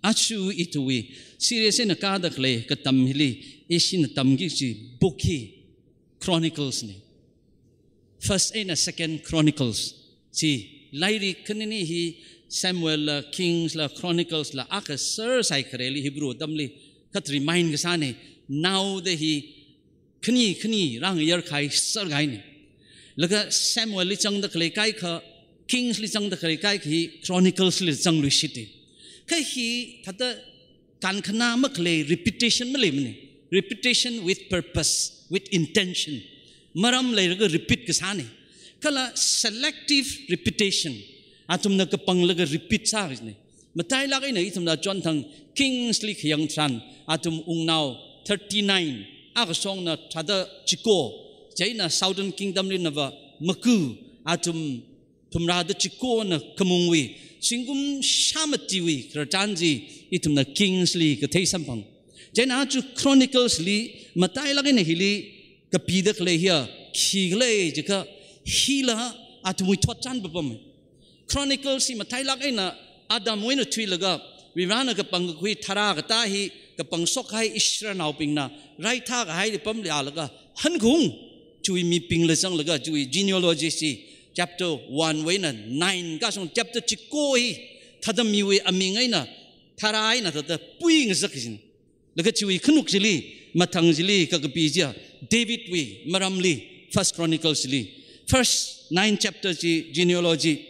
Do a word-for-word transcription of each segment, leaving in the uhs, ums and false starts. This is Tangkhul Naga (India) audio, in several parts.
Aja ithumwui series eina kāda khalei katam hili, ishina tamki kaji book hi Chronicles na. First eina Second Chronicles. Chi lairik khanini hi Samuel la, Kings la, Chronicles la, akha sāsai khareli Hebrew atamli kha remind kasāna. Naoda hi khani khani rāngayar kahai sākahaina. Laga Samuel li zangda khalei kaikha, Kings li zangda khalei kaikha hi Chronicles li zangluishita. Kha hi thāda kankhana makhalei, repetition maleimana. Repetition with purpose, with intention. Maram leilaga repeat kasāna. Kala selective repetition. Athumna kapanglaga repeat sākajina. Matailāk eina ithumna chonthang Kings li khayang tharan, athum wungnao thirty-nine, akashongna thāda chiko, chieina Southern Kingdom li nava maku, athum thumrāda chikona khamungwui, zingkum shāmatiwui khararchan chi ithumna Kings li kathei samphang. Chieina aja Chronicles li matailāk eina hili kapida khalei hiya khikhala jiakha, hila athumwui thotchan papam. Chronicles hi matailāk eina Adam wui eina thuilaga, Varena kapangkakhui tharā katā hi kapangshok kahai Israelnaobingna raithā kahai apamli ālaga hankhung, chiwui mibingla zanglaga, chiwui genealogy chi chapter one wui eina nine kashong chapter chiko hi thāda miwui aming eina tharā eina thāda puingazak kajina. Laga chiwui khanuk chili, mathang chili kakapi chiya, David wui maramli, First Chronicles chili. First nine chapter chi genealogy.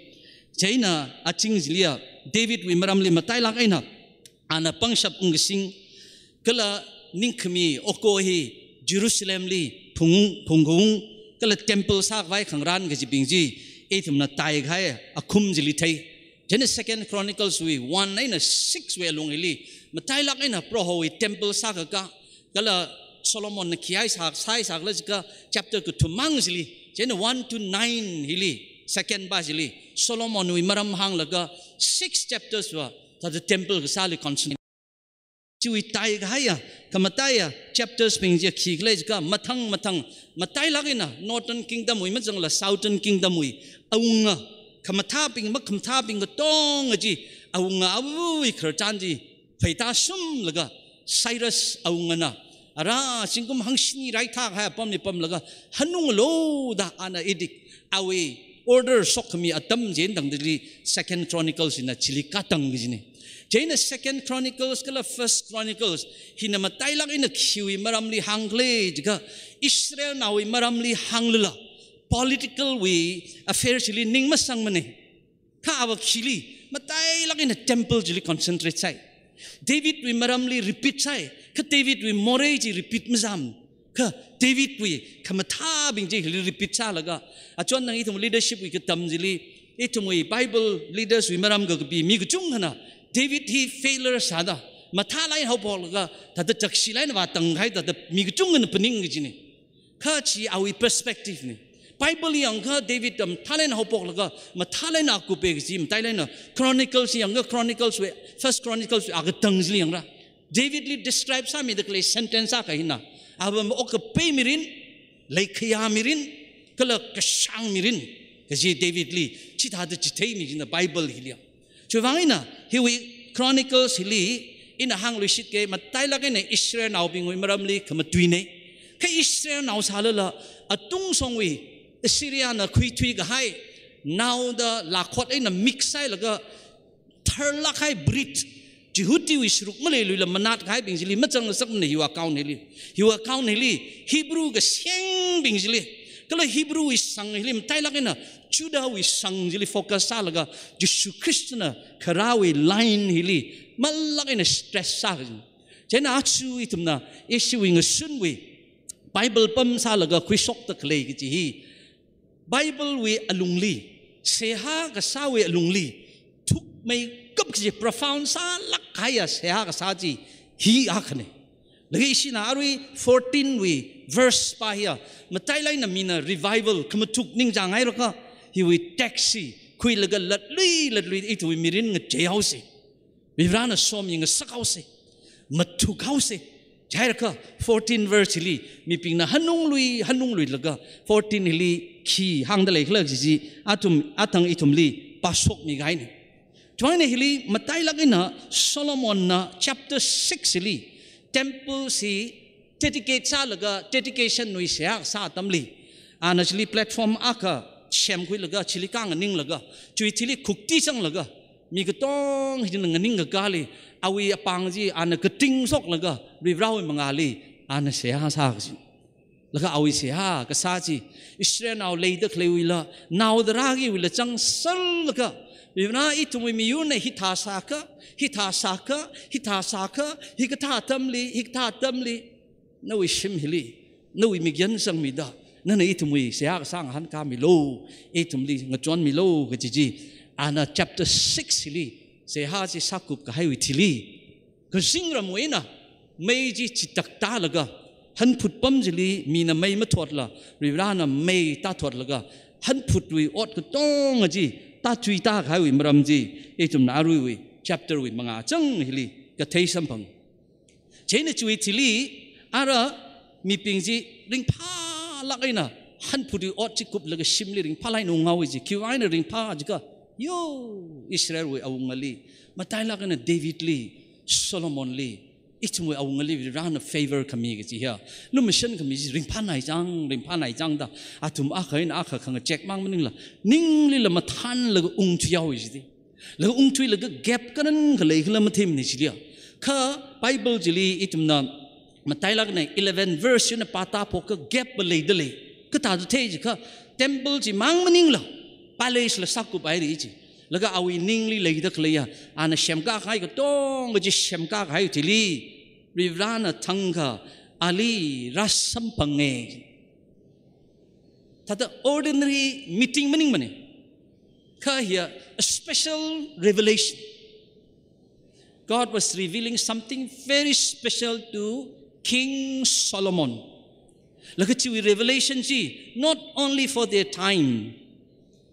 Chieina aching chiliya, David wui maramli matailāk eina, ana pangshap ungkasing, kala ningkhami oko hi Jerusalem li phung, phungkhaung, kala temple sākhavai khangarān kajibing chi, ithumna taikahai akhum chili thei. Chieina Second Chronicles wui one eina six wui alung hili, matailāk eina Prohowui temple sākaka, kala Solomonna khi haisā, sāhaisā khala jiakha chapter kathum mang chili, chieina one to nine hili, second pa chili, Solomonwui maram hānglaga six chapters va thāda temple kasāli concentrate. Chiwui taikahaiya, khamataiya chapters bing chiya khikhala jiakha, mathang mathang, matailāk eina Northern Kingdom wui mazangla Southern Kingdom wui awunga, khamathābing makhamathābing katonga chi, awunga awui khararchan chi pheitā shumlaga, Cyrus awungana, ara zingkum hangshini raithā kahai apamli pamlaga, hanunglu da ana edict, awui order shokkhami atam chieina tangdali Second Chronicles hina chili katang kajina. Chieina Second Chronicles kala First Chronicles hina matailāk eina khiwui maramli hāngkhala jiakha, Israelnaowui maramli hānglala, political wui affair chili ning masangmana. Kha ava khili, matailāk eina temple chili concentrate sāi. David wui maramli repeat sāi, kha David wui morei chi repeat mazam. Kha David wui khamathābing chili repeat sālaga, achonthang ithum leadership wui katam chili, ithumwui Bible leaders wui maram kakapi mi kachungkhana, David hi failure sāda, mathālāk eina haophoklaga, thāda chakshilāk eina vātang kahai thāda mi kachungkhana phaning kajina. Kha chi awui perspective na. Bible yangakha David da mathālāk eina haophoklaga, mathālāk eina akupe kaji, matailāk eina Chronicles yangakha Chronicles wui, First Chronicles wui akatang chili yangra. David li describe sāmida khalei sentence akha hina, ava maokkapei mirin, leikhayā mirin, kala kashāng mirin kaji David li chithāda chitheimi kajina Bible hiliya. Chiwuivang eina, hiwui Chronicles hili ina hāngluishit kahai matailāk eina Israelnaobingwui maramli khamatuina. Kha Israelnao sālala, atungshongwui Assyriana khuithui kahai naoda lakhot eina mix sāhailaga, tharlāk kahai breed, Jihudiwui sharuk maleiluila manat kahaibing chili mazangngasakmana hiwui account hili. Hiwui account hili, Hebrew kasengbing chili, kala Hebrew wui shang hili matailāk eina Judahwui shang chili focus sālaga, Jishu Khristana kharāwui line hili malāk eina stress sā kajina. Chieina aja ithumna, ishiwui ngasunwui Bible pam sālaga khuishokda khalei kaji hi, Bible wui alungli, seihā kasāwui alungli, thukmeikap kaji, profound sālāk kahaiya seihā kasā chi hi akhana. Laga ishina arui fourteen wui verse pa hiya, matailāk eina mina revival, khamathuk ningchānghailaga, hiwui text chi khuilaga latlui latlui ithumwui mirin ngacheihaosa. Varena somi ngasakhaosa, mathukhaosa. Jihailakha fourteen verse hili, mibingna hanunglui, hanungluilaga, fourteen hili khi hāngda leikhala kaji chi, athum, athang ithumli pāshokmi kahaina. Chieina hili matailāk eina Solomonna chapter six hili temple chi dedicate sālaga, dedication wui seihā kasā atamli, ana chili platform akha semkhuilaga, chili khanganinglaga, chiwui thili khukti zanglaga, mi katonga hina nganingkakāli, awui apāng chi ana kating shoklaga, Varivarawui mangāli ana seihā sā kaji. Laga awui seihā kasā chi, Israelnao leida khaleiwuila, naoda rākiwuila zangserlaga, Varivara ithumwui miyurna hithā sākha, hithā sākha, hithā sākha, hikathā atamli, hikathā atamli, nawui shim hili, nawui mikyan zangmida, nana ithumwui seihā kasā ngahānkāmilu, ithumli ngachonmilu kaji chi, ana chapter six hili seihā chi sākup kahaiwui thili, kazingramwui eina mei chi chitak tālaga, hanphut pam chili mina mei mathotla, Varivarana mei tāthotlaga, hanphutwui ot katonga chi tāchui tākahaiwui maram chi, ithumna aruiwui chapter wui mangā chang hili kathei samphang. Chieina chiwui thili, ara mibing chi ringphālāk eina hanphutwui ot chi kuplaga shimli ringphālāk eina unghaowa ji, khiwui vang eina ringphā jiakha, yo, Israelwui awungali, matailāk eina Davidli, Solomonli, ithumwui awungali Varivarana favor khami kaji hiya, lumashan khami chi ringphānai chang, ringphānai chang da, athum akha eina akha khangachek mang maningla, ninglila mathānlaga ungthuihaowa jida. Laga ungthuilaga gap kanan khalei khala matheimana chiliya. Kha Bible chili ithumna matailāk eina eleven verse eina pātāphokakha gap va leidalei. Kathāda thei jiakha, temple chimang maningla, palace la sākuphaira ji. Laga awui ningli leida khaleiya, ana semkā kahai katonga chi semkā kahai thili, Varivarana thangkha ali rāsamphanga. Thāda ordinary meeting maningmana. Kha hiya a special revelation. God was revealing something very special to King Solomon. Laga chiwui revelation chi, not only for their time,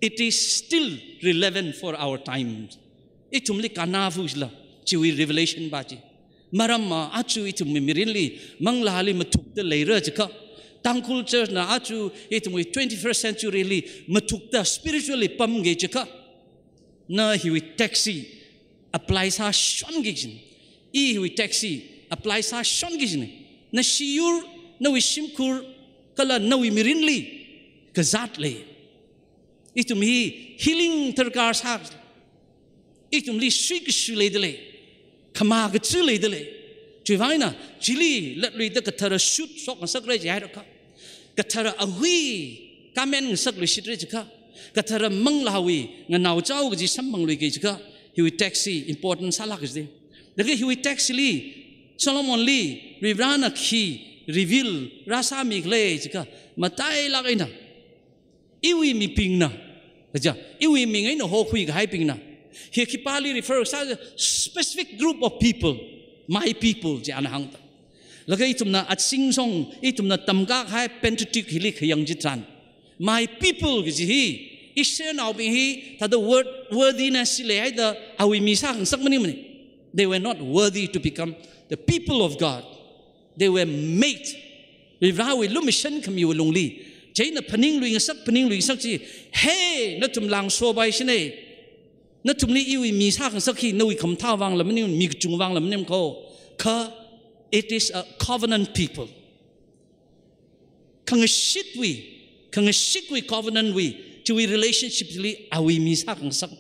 it is still relevant for our times. Ithumli kannava jila, chiwui revelation va chi. Maramva aja ithumwui mirinli, manglāli mathukta leira jiakha, Tangkhul church na aja ithumwui twenty-first century li mathukta spiritually pamki jiakha, na hiwui text chi apply sāshonki kajina. I hiwui text chi apply sāshonki kajina. Nashi yur, nawui shimkhur, kala nawui mirinli kazāt lei. Ithum hi healing darkar sā. Ithumli suikashui leidalei. Khamā kachi leidalei. Chiwui vang eina, chili latluida kathara shut shokngasakra jihairakha, kathara ahui kamen ngasakluishitra jiakha, kathara manglāwui nganaochao kaji samphangluiki jiakha, hiwui text chi important sālāk kajida. Laga hiwui text li, Solomonli, Varivarana khi reveal rāsāmikhala jiakha, matailāk eina iwui mibingna, kaja, iwui ming eina hokhui kahaibingna. Hi khipāli refer sā, specific group of people, my people, ji ana hāngda. Laga ithumna atsingshong, ithumna tamkā kahai Pentateuch hili khayang chitharan, my people kaji hi, Israelnaobing hi, thāda word, worthiness chi leihaida, awui mi sākhangasak maningmana. They were not worthy to become the people of God. They were made. Varivarawui lumashan khamiwui lungli, chieina phaningluingasak, phaningluingasak chi, hey, nathum langsopai shina. Nathumli iwui mi sākhangasak hi, nawui khamathā vangla maning, mi kachung vangla maning kho. Kha, it is a covenant people. Khangashitwui, khangashitwui covenant wui, chiwui relationship li awui mi sākhangasak.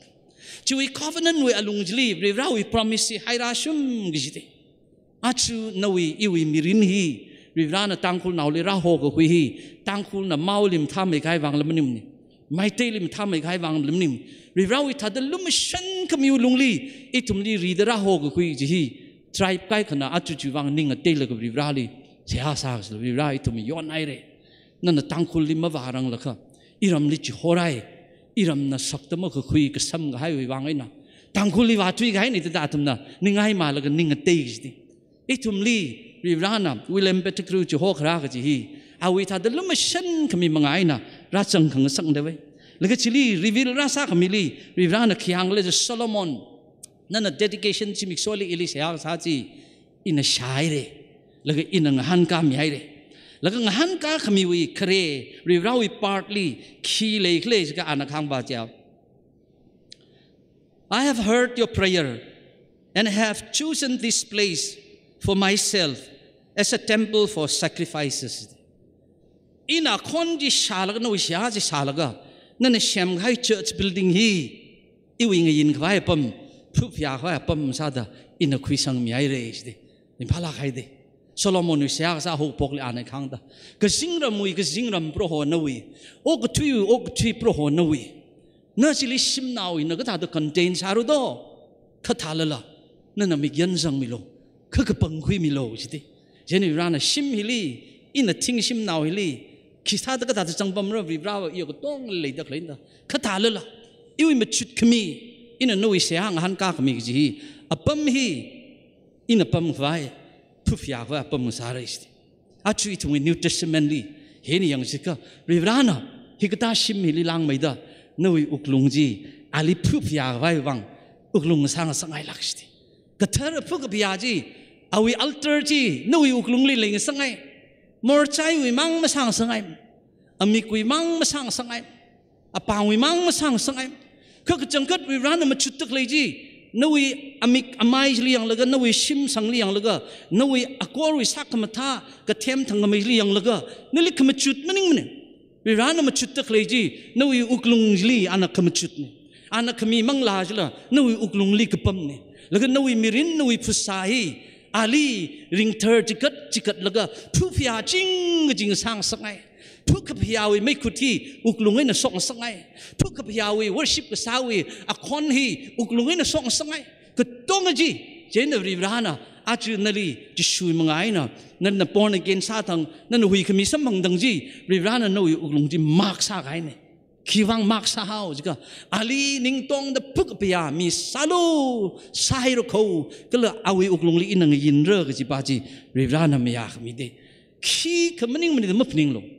Chiwui covenant wui alung chili, Varivarawui promise chi hairāshungki jida. Aja nawui iwui mirin hi, Varivarana Tangkhulnaoli rāhokakhui hi, Tangkhulna maoli mathāmeikahai vangla maningmana. Meiteili mathāmeikahai vangla maning. Varivarawui thāda lumashan khamiwui lungli, ithumli rida rāhokakhui chi hi, tribe kaikhana aja chiwui vang ning ngateilaga Varivarali seihā sākasā, Varivara ithum yonhaira. Nana Tangkhulli mavāranglakha, iramli chihorai, iramna sakta makakhui kasam kahaiwui vang eina, Tangkhulli vāthui kahaina thāda athumna ningngaimalaga ning ngateiki jida. Ithumli Varivarana William Pettigrew chihokharā kaji hi, awui thāda lumashan khami manga eina rāzangkhangasakda vai. Laga chili reveal rāsākhamili, Varivarana khi hāngkhala jiakha, Solomon, nana dedication zimiksholi ili seihā kasā chi ina shāhaira. Laga ina ngahānkāmihaira. Laga ngahānkā khamiwui khare, Varivarawui part li khi leikhala jiakha ana kahāngva chiya, I have heard your prayer and have chosen this place for myself as a temple for sacrifices. Ina khon chi shālaga, nawui seihā chi shālaga, nana semkahai church building hi iwui ngayin khavai apam, phuphayā khavai apam sāda ina khuisangmihaira jida. Ringphālāk haida. Solomonwui seihā kasā haophoklila ana kahāngda, kazingramwui kazingram Proho nawui, okathuiwui okathui Proho nawui. Na chili shimnao hina kathāda contain sāra do? Kha thālala, nana mikyan zangmilu, kha kapangkhuimilu jida. Chieina Varena shim hili, ina thing shimnao hili, khi sāda kathāda zangpamra, Varivara iya katonga leida khaleina da. Kha thālala, iwui machut khami, ina nawui seihā ngahānkā khami kaji hi, apam hi, ina pamkhavai, phuphayā khavai apam ngasāra jida. Aja ithumwui New Testament li, hina yangsi kha, Varivarana, hikathā shim hili langmeida, nawui wuklung chi, ali phuphayā khavai vang, wuklung sāngasakngailāk jida. Kathara phukaphayā chi, awui altar chi, nawui wuklungli leingasakngai. Morchaiwui mang masāngasakngai. Amikwui mang masāngasakngai. Apāngwui mang masāngasakngai. Kha kachangkhat Varivarana machutda khalei chi, nawui amik amai chili yanglaga, nawui shimsangli yanglaga, nawui akorwui sākhamathā, kathem thangkhamei chili yanglaga, nali khamachut maningmana. Varivarana machutda khalei chi, nawui wuklung chili ana khamachutna. Ana khami manglā chila, nawui wuklungli kapamna. Laga nawui mirin, nawui phasā hi, ali ringthar chikat chikatlaga, phuphayā ching kaching sāngasakngai. Phukaphayāwui meikhut hi wuklung eina shokngasakngai. Phukaphayāwui worship kasāwui akhon hi wuklung eina shokngasakngai. Katonga chi, chieina Varivarana, aja nali Jishuwui mangā eina, nana born again sāthang, nana huikhami samphangthang chi, Varivarana nawui wuklung chi mark sākahaina. Khiwuivang mark sāhao jiakha, ali ningtongda phukaphayā mi sālu, sāhaira kho, kala awui wuklungli ina ngayinra kajipa chi, Varivarana mayākhami da. Khikha maningmana da maphaninglu.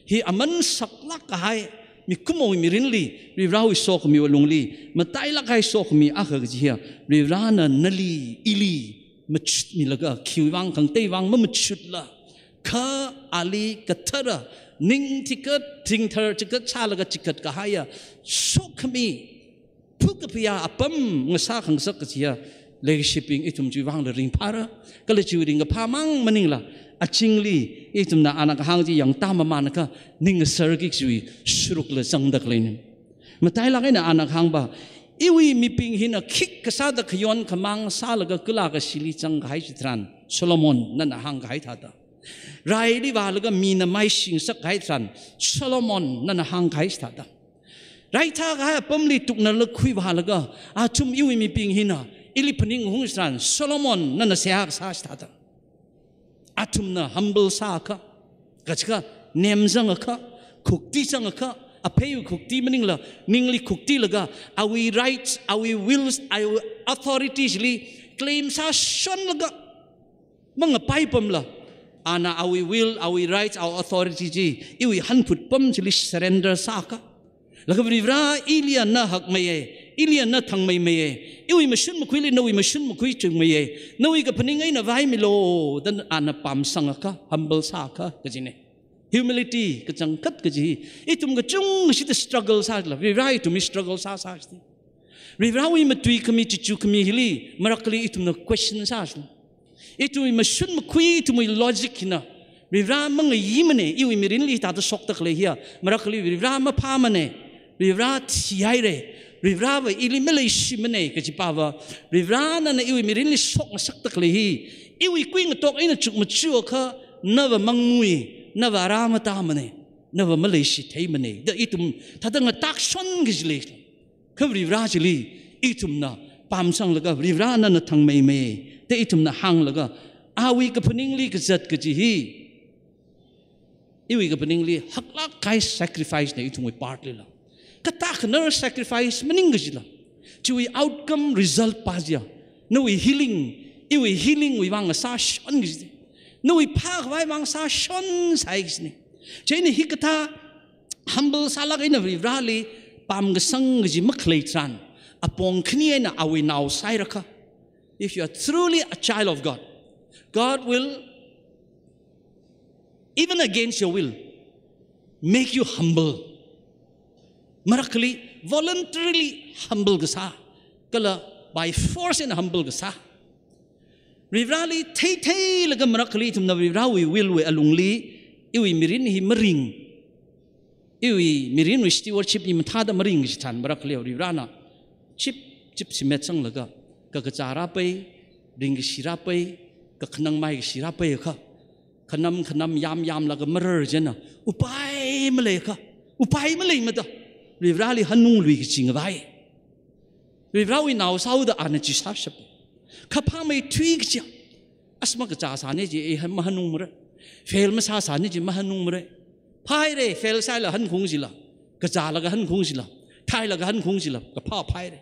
Hi aman saklāk kahai, mikumowui mirinli, Varivarawui sokhamiwui lungli, matailāk kahai sokhami akha kaji hiya, Varivarana nali, ili, machutmilaga, khiwui vang khangateiwui vang mamachutla. Kha ali kathara, ning chikat, ringthar chikat sālaga chikat kahaiya, sokhami, phukaphayā apam ngasā khangasak kajiya, leikashibing ithum chiwui vangla ringphāra, kala chiwui ringkaphā mang maningla, azingli ithumna ana kahāng chi yangtāmamānakha, ning ngasarki kajiwui sārukla zangda khaleina. Matailāk eina ana kahāngva, iwui mibing hina khikha sāda khayon khamāng sālaga kala kashili zangkahai chitharan, Solomon nana hāngkahai thāda. Raili vālaga mina maishingasakkahai tharan, Solomon nana hāngkahai chithāda. Raithā kahai apamli tuknarla khuivālaga, athum iwui mibing hina, ili phaningung tharan, Solomon nana seihā kasā chithāda. Athumna humble sāakha, kachikha, nemzangakha, khukti zangakha, apheiwui khukti maningla, ningli khuktilaga, awui rights, awui wills, awui authorities li claim sāshonlaga, mangapai pamla, ana awui will, awui rights, awui authority chi, iwui hanphut pam chili surrender sāakha. Laga Varivara, iliya na hakmeiya, iliya na thangmeimeiya, iwui mashun makhuili nawui mashun makhui chungmeiya, nawui kaphaning eina vaimilu, da ana pamsangakha, humble sāakha, kajina. Humility, kachangkhat kaji hi, ithum kachungkha shida struggle sāla, Varivara ithumli struggle sā sāshida. Varivarawui matuikhami, chichukhami hili, marākhali ithumna question sāshina. Ithumwui mashun makhui, ithumwui logic hina, Varivara mangayimana, iwui mirinli hithāda shokda khalei hiya, marākhali Varivara maphāmana, Varivara thihaira, Varivarava ili maleishimana, kajipava, Varivara nana iwui mirinli shokngasakda khalei hi, iwui kuingatok eina chukmachuakha, nava mangmui, nava rā matāmana, nava maleishi theimana, da ithum thāda ngatakshon kaji lei. Kha Varivara chili, ithumna pamsanglaga, Varivara nana thangmeimei, da ithumna hānglaga, awui kaphaningli kazat kaji hi, iwui kaphaningli haklāk kahai sacrifice na ithumwui part lila. Kathā khanar sacrifice maning kajila. Chiwui outcome result pa chiya, nawui healing, iwui healing wui vang sāshon kajida. Nawui phākhavai vang sāshon sāi kajina. Chieina hikathā humble sālāk eina Varivarali pamkasang kaji makhalei tharan, apong khani eina awui nao sāhairakha. If you are truly a child of God, God will, even against your will, make you humble. Marākhali, voluntarily humble kasā. Kala by force eina humble kasā. Varivarāli theitheilaga marakhali ithumna Varivarāwui will wui alungli, iwui mirin hi maring, iwui mirinwui stewardship hi mathāda maring kaji tharan marakhali Varivarāna chip chip shimet sanglaga, kakazā rāpai, ringkashi rāpai, kakhanang maikashi rāpai kha, khanam khanam yam yamlaga marar chieina, upai maleikha, upai maleimada Varivarāli hanunglui kachi ngavai. Varivarāwui nao sāhaoda ana chi sāshap. Kaphā meithui kachi. As makazā sāni chi ei han mahanungmara. Fail masāsāni chi mahanungmara. Phaire, fail sāhaila hanungkhuiungshila. Kazālaga hanungkhuiungshila. Thailaga hanungkhuiungshila. Kaphā phaire.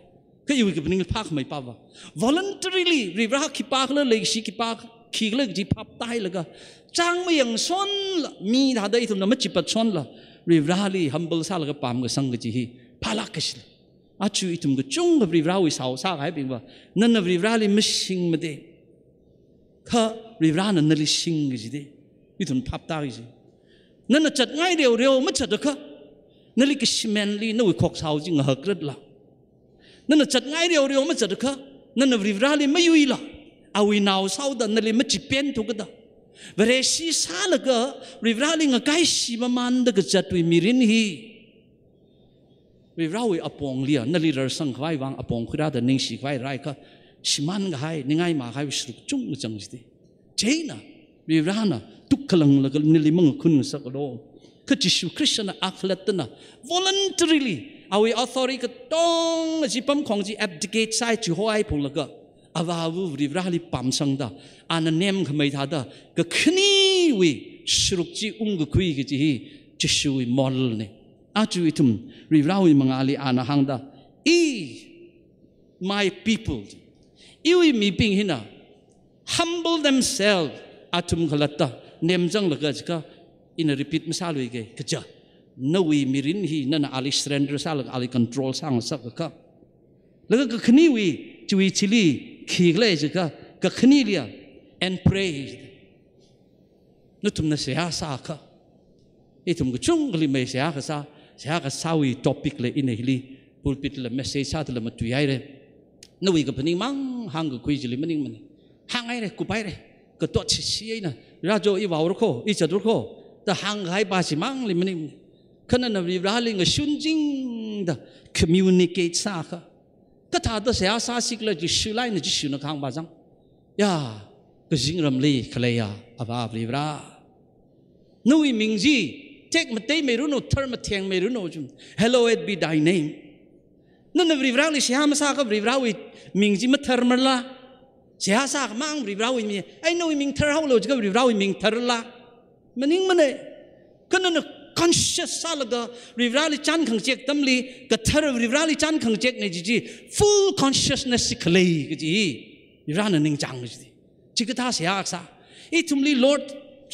Kha iwui kaphaning phākhamei pava. Voluntarily, Varivarā khipākhala leikashi khipā, khikhala kaji phap tāhailaga, chang mayangsonla, mi thāda ithumna machipatsonla, Varivarāli humble sālaga pamkasang kaji hi phālāk kashila. Aja ithum kachungkha Varivarāwui sao sākahaibingva, nana Varivarāli mashingmade. Kha Varivarāna nali sing kajide. Ithum phap tā kaji. Nana zatngai reoreo mazatakha, nali kashimenli nawui khoksao chi ngahakratla. Nana zatngai reoreo mazatakha, nana Varivarāli mayuila, awui nao sāhaoda nali machipen thukada, Vareshi sālaga Varivarāli ngakaishi mamanda kazatwui mirin hi, Varivarāwui apongliya nali rarsang khavai vang apong khuirāda ningshi khavai rāikha, shimān kahai, ningai makahai sharuk chungkha zang jide. Chieina Varivarāna tukkalanglaga nali mangakhun ngasaklo. Kha Jishu Khristana akhalattana voluntarily awui authority katonga chi pamkhong chi abdicate sāhai chihohai phunglaga, Avāva Varivarāli pamsangda, ana nemkhamei thāda kakhaniwui sharuk chi ungkakhui kaji hi Jishuwui model ne. Aja ithum Varivarāwui mangāli ana hāngda, I, my people, iwui mibing hina humble themselves, athum khalatta nemzanglaga jiakha, ina repeat masāluike, kaja nawui mirin hi nana ali surrender sālaga ali control sāngasakakha. Laga kakhaniwui chiwui chili khikhala jiakha, kakhaniliya, and pray. Nathumna seihā sākha. Ithum kachungkhali mei seihā kasā, seihā kasāwui topic la ina hili pulpit la message sādala matuihaire. Nawui kaphaning mang hāngkakhui chili maningmane. Hānghaire, kuphaire. Katot shishi eina, rājo, i vaora kho, i zatura kho, da hāngkahai pa chimangli maningmane. Kha nana Varivarāli ngashunchingda communicate sākha. Kathāda seihā sāsikhala Jishuli eina Jishuna kahāng pāzang. Ya, kazingramli khaleiya Avā Varivarā, nawui ming chi tekmateimeiranu, tharmathengmeiranu chum. Hallowed be thy name. Nana Varivarāli seihā masākha Varivarāwui ming chi matharmarala? Seihā sākhamang Varivarāwui ming, ai nawui ming tharhaolu jiakha Varivarāwui ming tharala? Maningmane. Kha nana conscious sālaga Varivarāli chān khangachek atamli, kathar Varivarāli chān khangachekne kaji chi full consciousness chi khalei kaji hi Varivarāna ningchāng kaji. Chikathā seihā kasā. Ithumli Lord,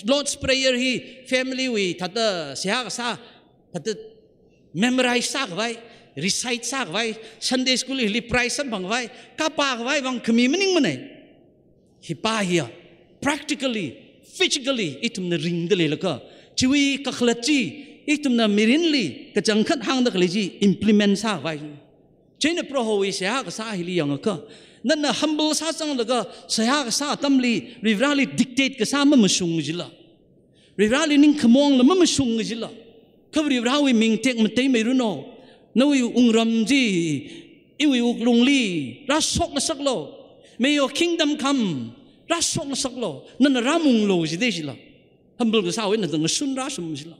Lord's Prayer hi family wui thāda seihā kasā, thāda memorize sākhavai, recite sākhavai, Sunday school hili prize samphangkhavai, kapākhavai vang khami maningmane. Hi pa hiya, practically, physically, ithumna ringda leilakha, chiwui kakhalat chi, ithumna mirinli kachangkhat hāngda khalei chi implement sākhavai. Chieina Prohowui seihā kasā hili yangakha, nana humble sāzanglaga seihā kasā atamli Varivarāli dictate kasā mamashung jila, Varivarāli ningkhamongla mamashung jila, kha Varivarāwui ming tekmateimeiranu, nawui wungram chi iwui wuklungli rāshokngasaklo, may your kingdom come, rāshokngasaklo, nana rāmunglo jide jila. Humble kasāwui eina ngashun rāshum jila.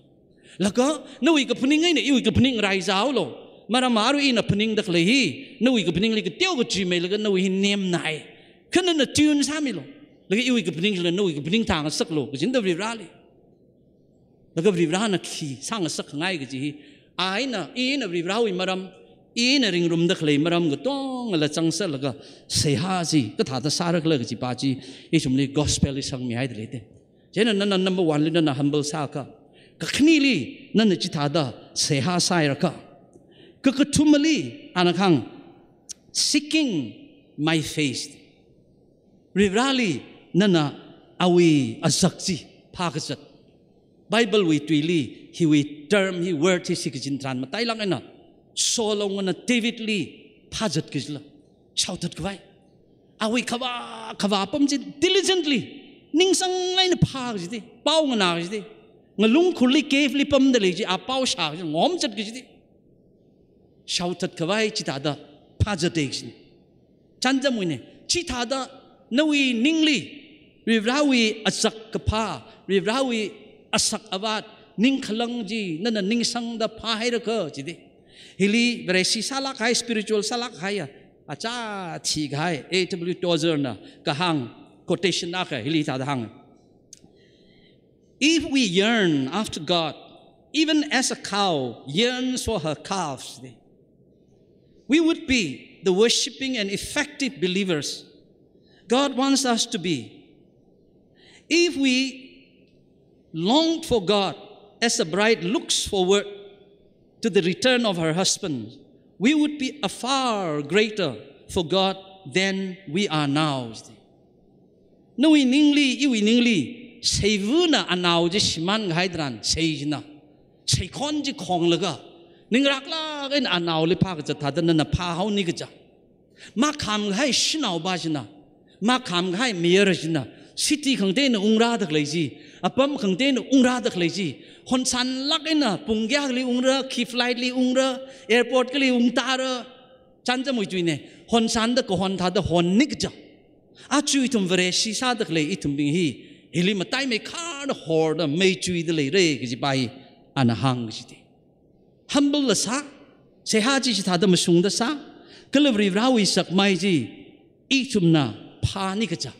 Laga nawui kaphaning eina iwui kaphaning raizāhaolu. Maram arui ina phaningda khalei hi, nawui kaphaningli kateo kachi meilaga nawui hi nemnai. Kha nana tune sāmilu. Laga iwui kaphaning chila nawui kaphaning thāngasaklu, kajina Varivarāli. Laga Varivarāna khi sāngasak khangai kaji hi, a ina, ina Varivarāwui maram, ina ringrumda khalei maram katongala zangsālaga, seihā chi kathāda sārakhala kaji pa chi, ithumli gospel li sangmihaida leite. Chieina nana number one li nana humble sākha. Kakhaneli nana chithāda seihā sāhairakha. Kakathumali ana kahāng, seeking my face. Varivarāli nana awui azak chi phākazat. Bible wui tuili hiwui term hi, word hi shikachin tharan matailāk eina Solomon na David li phāzat kajila. Shaothat khavai. Awui khavā, khavā apam chi diligently, ningsang eina phā kaji chi, pao nganā kaji chi. Ngalung khurli cave li pamda lei chi, a pao shā kaji, ngomzat kaji chi. Shaothat khavai chithāda phāzat kaji chi. Chānjamwui eina, chithāda nawui ningli, Varivarāwui azak kaphā, Varivarāwui asak avāt, ningkhalang chi, nana ningsangda phāhairakha chi chi. Hili Vareshi sālāk kahai, spiritual sālāk kahai ya, achā thikahai, A W Tozer na kahāng quotation akha hili thāda hāng. If we yearn after God, even as a cow yearns for her calves, we would be the worshipping and effective believers God wants us to be. If we longed for God as a bride looks forward to the return of her husband, we would be a far greater for God than we are now. Nawui ningli, iwui ningli, seivana anao chi shimān kahai tharan, sei china, seikhon chi khonglaga, ningraklāk eina anaoli phākazat thāda nana phāhaoni kaja. Makham kahai shanaopa china, makham kahai mayara china, city khangatei eina ungrāda khalei chi, apam khangatei eina ungrāda khalei chi, honsānlāk eina pung kayākhali ungra, khi flight li ungra, airport kali ungtāra, chānjamwui tuina, honsānda kahon thāda honni kaja. Aja ithum Vareshi sāda khalei ithumbing hi, hili mataimei kharda horda meichuida leira kajipa hi, ana hāng kaji chi. Humble la sā, seihā chi chithāda mashungda sā, kala Varivarāwui sakmai chi, ithumna phāni kaja,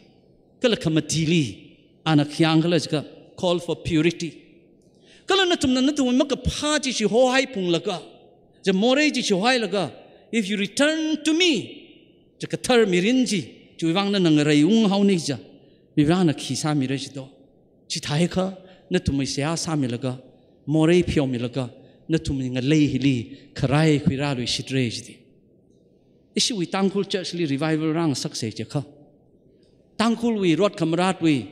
kala khamatili, ana khayang khala jiakha, call for purity. Kala nathumna nathum makaphā chi chihohai phunglaga, ja morei chi chihohailaga, if you return to me, ja kathar mirin chi, chiwuivang nana ngarei unghaoni ja, Varivarāna khi sāmira jito. Chithākha, nathumwui seihā sāmilaga, morei pheomilaga, nathumwui ngalei hili kharai khuirāluishitra chi chi. Ishiwui Tangkhul church li revival rāngasaksei jiakha, Tangkhulwui rot khamaratwui,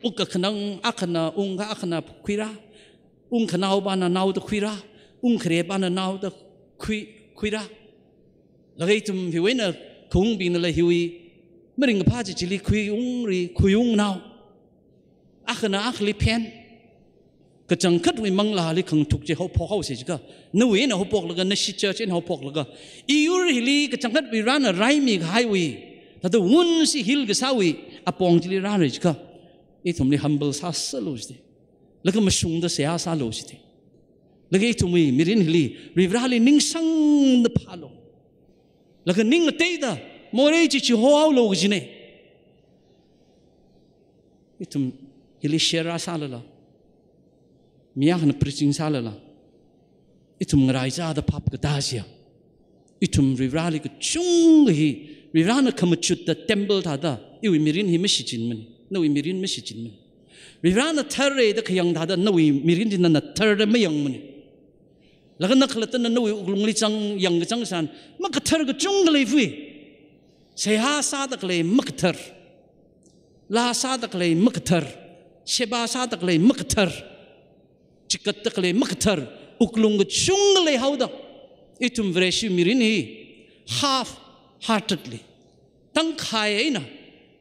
ungkakhanang akhana ungkha akhana khuira, ungkhanaopana naoda khuira, ungkharepana naoda khui, khuira. Laga ithum hiwui eina khaungbingnala hiwui maringkaphā chi chili khuiungri, khuiungnao. Akhana akhali phen. Kachangkhatwui manglāli khangathuk chi haophok haosei jiakha, nawui eina haophoklaga, nashi church eina haophoklaga, iyur hili kachangkhatwui Varena raimi kahaiwui, thāda wun si heal kasāwui apong chili rāra jiakha, ithumli humble sāsālu chi chi. Laga mashungda seihā sālu chi chi. Laga ithumwui mirin hili Varivarāli ningsangda phālu. Laga ning ngateida morei chi chihohaolu kajina. Ithum hili share sālala, mi akhana preaching sālala, ithum ngaraichāda phap katā chiya, ithum Varivarāli kachungkha hi, Varivarāna khamachutta temple thāda iwui mirin hi mashichinmana, nawui mirin mashichinmana. Varivarāna tharra da khayang thāda nawui mirin chi nana tharda mayangmana. Laga na khalattana nawui wuklungli zang, yangkazang san, makathar kachungkha leiphui. Seihā sāda khalei makathar, laa sāda khalei makathar, sheba sāda khalei makathar, chikatda khalei makathar, wuklung kachungkha leihaoda, ithum Vareshi mirin hi half-heartedly, tangkhai eina,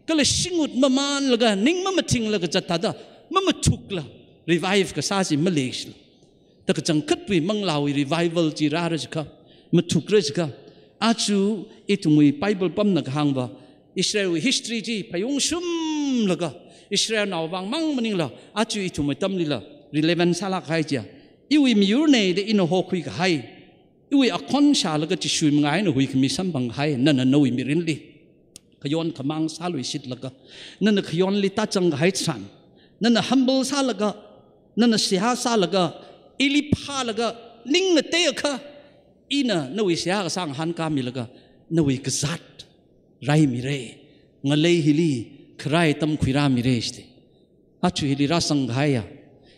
kala shingut mamānlaga, ning mamathinglaga zat thāda, mamathukla, revive kasā chi maleishila. Da kachangkhatwui manglāwui revival chi rāra jiakha, mathukra jiakha, aja ithumwui Bible pamna kahāngva, Israelwui history chi phāyung shumlaga, Israelnao vang mang maningla, aja ithumwui atamlila relevant sālāk kahai chiya, iwui miyurna da ina hokhui kahai, iwui akhon shālaga Jishu mangā eina huikhami samphang kahai, nana nawui mirinli khayon khamāng sāluishitlaga, nana khayonli tāzang kahai tharan, nana humble sālaga, nana seihā sālaga, ili phālaga, ning ngateiakha, ina nawui seihā kasā ngahānkāmilaga, nawui kazāt raimira, ngalei hili kharai atam khuirāmira chi chi. Aja hili rāzang kahaiya,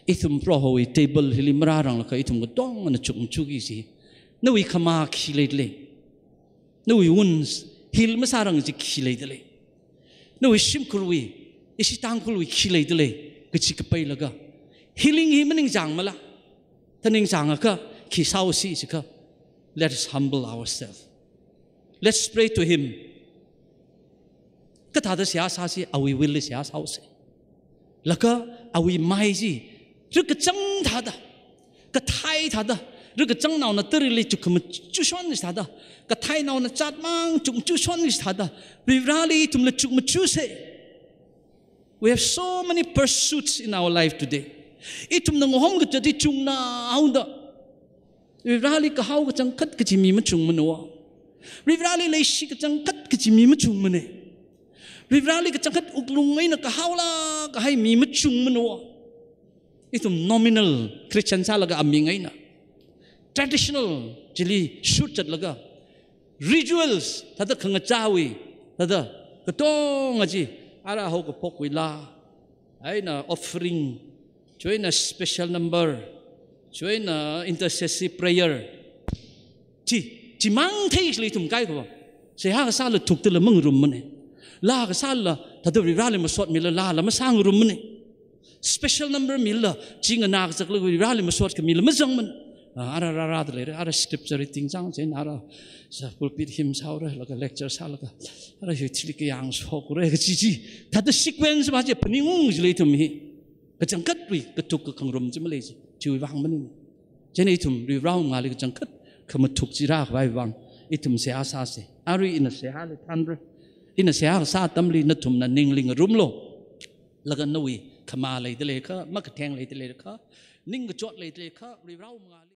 ithum Prohowui table hili marāranglakha ithum katongana chukmachukki chi. Nawui khamā khi leidalei? Nawui wounds heal masārang chi khi leidalei? Nawui shimkhurwui, ishi Tangkhulwui khi leidalei? Kachi kapailaga, healing hi maningchāngmala? Da ningchāngakha, khi sāosi jiakha, let us humble ourselves. Let's pray to him. Kathāda seihā sāsi, awui will li seihā sāhaosa. Laga awui mai chi rikachang thāda, kathai thāda, rikachangnaona tarili chukmachuk shon thāda, kathainaona zatmang chukmachuk shon thāda, Varivarāli ithumla chukmachuksa. We have so many pursuits in our life today. Ithumna ngahom kachati chungna haoda, Varivarāli kahao kachangkhat kaji mi machungmana. Varivarāli leishi kachangkhat kaji mi machungmana. Varivarāli kachangkhat wuklung eina kahaola kahai mi machungmana. Ithum nominal Christian sālaga aming eina, traditional chili shut zatlaga, rituals, thāda khangachāwui, thāda katonga chi, ara haokaphokwui laa, eina offering, chieina special number, chieina intercessory prayer. Chi, chimang thei chili ithum kaikhava, seihā kasāla thukdala mangarummana. Laa kasāla thāda Varivarāli masotmila laala masāngarummana. Special number mila, chi nganā kazakla Varivarāli masotkamila mazangmana. Ah, ara rārada leira, ara scripture reading zang chieina, ara sā pulpit hymn sāhaora, laga lecture sālaga, ara hi thili kayāng shokra kaji chi, thāda sequence va chi phaningung chili ithum hi kachangkhatwui kathuk kakhangarum chi malei chi, chiwui vang maningmana. Chieina ithum Varivarāwui mangāli kachangkhat khamathuk chi rākhavai vang ithum seihā sāsa. Arui ina seihāli thanra. Ina seihā kasā atamli nathumna ningli ngarumlu. Laga nawui khamā leida leiakha, makatheng leida leiakha, ningkachot leida leiakha, Varivarāwui mangāli